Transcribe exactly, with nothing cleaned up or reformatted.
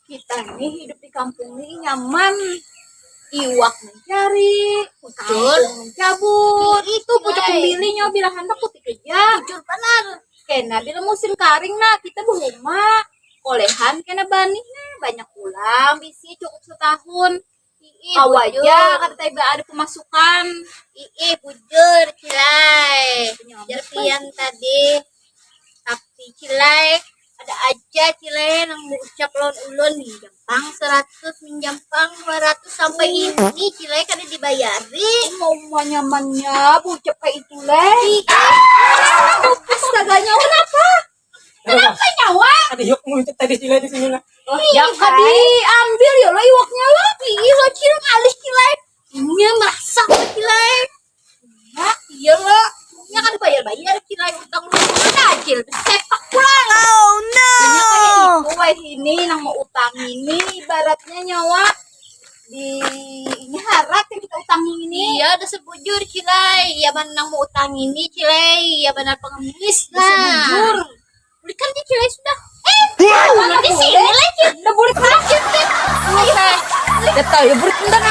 Kita nih hidup di kampung nih nyaman. Iwak mencari, kangkung mencabut. Itu pucuk kembili nyawa bila handak kutik aja. Bujur banar. Kena bila musim karing nah kita berumah. Kolehan kena banih nah banyak pulang bisi cukup setahun. Ih, awa aja kada tiba ada pemasukan. Ih, bujur, Cilai. Jar pian tadi. Tapi Cilai, ada aja Cilai nang mengucap lawan ulun minjam pang seratus, minjam pang dua ratus sampai ini Cilai kada dibayari. Mau nyamannya bucap kayak itu leh. Astaganya kenapa? Kenapa nyawa? Ada yuk muncul tadi Cilai di sini lah. Oh, ya kan diambil ya lo iwaknya lo. Ih lo Cil ngalih Cilai. Ini merasa Cilai. Nah, iya lo. Nya kan bayar-bayar Cilai utang lu mana Cil. Sepak pulang. Oh no. Ini kayak itu wah ini nang mau utang ini ibaratnya nyawa di ini harap yang kita utang ini. Iya, ada sebujur Cilai. Iya benar mau utang ini Cilai. Iya benar pengemis lah. Sebujur. Bulikan di Cilai sudah. Eh, mana di sini lagi? Udah bulik lagi. Udah tahu ya bulik entar